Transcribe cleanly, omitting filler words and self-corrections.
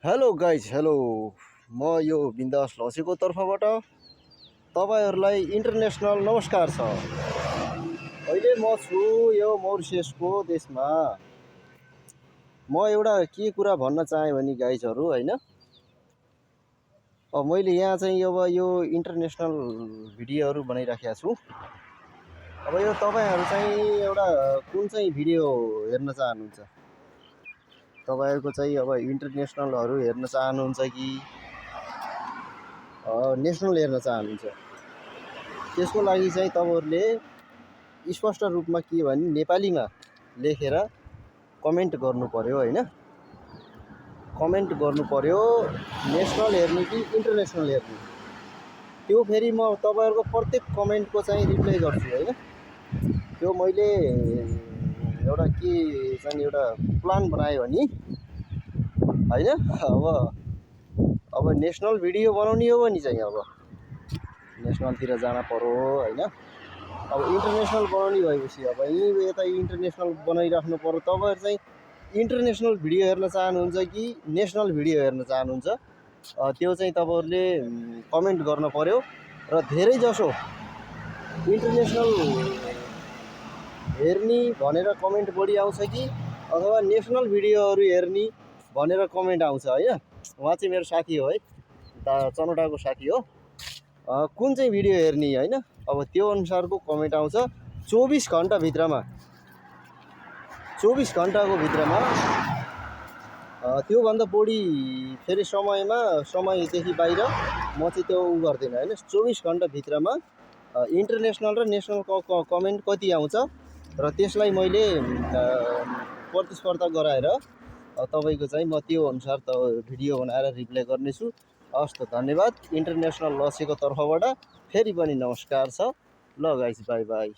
Hello guys hello म यो बिन्दास लसेको तर्फबाट तपाईहरुलाई इन्टरनेशनल नमस्कार छ। अहिले म छु यो मौरिसियसको देशमा। म एउटा के कुरा भन्न चाहे भने गाइजहरु हैन, अब मैले यहाँ चाहिँ अब यो इन्टरनेशनल भिडियोहरु बनाइराखेको छु। अब यो तपाईहरु चाहिँ एउटा कुन चाहिँ भिडियो हेर्न चाहनुहुन्छ? तपाईहरुको चाहिँ अब इन्टरनेशनलहरु हेर्न चाहनुहुन्छ कि नेशनल हेर्न चाहनुहुन्छ? त्यसको लागि चाहिँ तपाईहरुले स्पष्ट रूपमा के भने नेपालीमा लेखेर कमेन्ट गर्नु पर्यो हैन। कमेन्ट गर्नु पर्यो नेशनल हेर्ने कि इन्टरनेशनल हेर्ने। त्यो फेरि म तपाईहरुको प्रत्येक कमेन्टको चाहिँ रिप्लाई गर्छु हैन। त्यो मैले एउटा के चाहिँ एउटा प्लान बनाए भने हैन, अब नेशनल भिडियो बनाउने हो भने चाहिँ अब नेशनलतिर जान पर्यो हैन। अब इन्टरनेशनल बनाउने भएपछि अब यता इन्टरनेशनल बनाइराख्नु पर्यो। तपाईहरु चाहिँ इन्टरनेशनल भिडियो हेर्न चाहनुहुन्छ कि नेशनल भिडियो हेर्न चाहनुहुन्छ? त्यो चाहिँ तपाईहरुले कमेन्ट गर्न पर्यो र धेरै जसो इन्टरनेशनल हेर्ने भनेर कमेन्ट बढी आउँछ कि अथवा नेशनल भिडियोहरु हेर्ने भनेर कमेन्ट आउँछ हैन। उहाँ चाहिँ मेरो साथी हो है, चनौटाको साथी हो। कुन चाहिँ भिडियो हेर्ने हैन, अब त्यो अनुसारको कमेन्ट आउँछ। 24 घण्टा भित्रमा 24 घण्टाको भित्रमा त्यो भन्दा बढी फेरि समयदेखि बाहिर म चाहिँ त्यो गर्दिन हैन। 24 घण्टा भित्रमा इन्टरनेशनल र नेशनल कमेन्ट कति आउँछ र त्यसलाई मैले प्रतिस्पर्धा गराएर तपाईको चाहिँ म त्यो अनुसार त भिडियो बनाएर रिप्लाई गर्नेछु। हस् त धन्यवाद। इन्टरनेशनल लसेको तर्फबाट फेरि पनि नमस्कार छ। ल गाइस बाइ बाइ।